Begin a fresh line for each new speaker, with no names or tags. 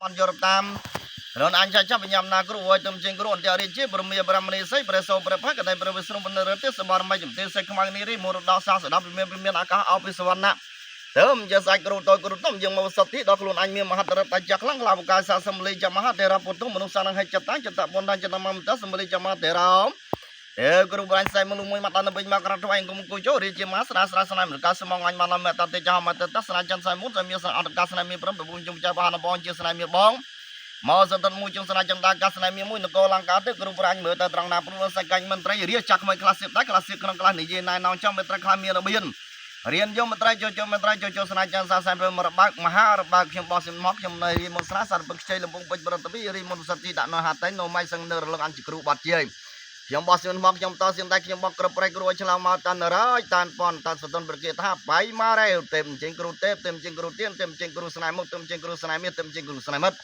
នយករតាមរនអញចាចាប់ញ៉ាំណាគ្រូអើយទំជាងគ្រូអន្តរាជាប្រមាប្រមនីសីព្រះសូព្រះផកដៃព្រះវិស្ណុបណ្ឌរទេសបរមជំទេសខ្មៅនេះរីមរតសាសដវិមានវិមានអាកាសអភិសវណ្ណៈទៅមជាសាច់គ្រូតូចគ្រូធំយើងមកសតិដល់ខ្លួនអញមានមហត្តរិទ្ធចាក់ខ្លាំងក្លាវកាយសាសំលីចមហតេរពុទ្ធមនុស្សសានហេចតាចតបុណ្យចតមមតសំលីចមហតេរោអេគ្រូប្រាញ់សៃមនុមួយមកដល់វិញមកក្រថ្វាយគុំគូជរាជាមាស្រាស្រាស្នាមរកាសមងអញមកដល់តតិចហមតតស្នាចន្ទសៃមុនសៃមានស្នាអន្តកាស្នាមានព្រមប្រពន្ធជុំចៅបានបងជាស្នាមានបងមកសន្តមួយជុំស្នាចន្ទកាស្នាមានមួយនគរលង្កាទៅគ្រូប្រាញ់មើលទៅត្រង់ណាព្រោះសកាញ់មន្ត្រីរាចាក់ក្មួយខ្លះសៀបដែរខ្លះសៀបក្នុងខ្លះនិយាយណែនងចំមន្ត្រីខ្លះមានរបៀនរៀនយកមន្ត្រីចូលចូលមន្ត្រីចូលចូលស្នាចន្ទសាសែនព្រមរបើកមហារបើកខ្ញុំបោះសិមមកខ្ញុំនៅរៀនមុនស្រាសារពឹកខ្ចីលំពងពេជ្រប្រតិពីរៀនមុនសតិដាក់នៅហាតៃនៅម៉ៃសឹងនៅរលឹកអញ្ជគ្រូបាត់ជាយខ្ញុំបោះសៀនមកខ្ញុំតសៀនតែខ្ញុំបោះក្រប្រៃគ្រូឲ្យឆ្លងមកតានរយតានប៉ុនតានសតុនប្រគេថាបៃម៉ារ៉េទេមចេញគ្រូទេទេមចេញគ្រូទៀនទេមចេញគ្រូស្នេហ៍មុខទេមចេញគ្រូស្នេហ៍មាសទេមចេញគ្រូស្នេហ៍មិត្ត។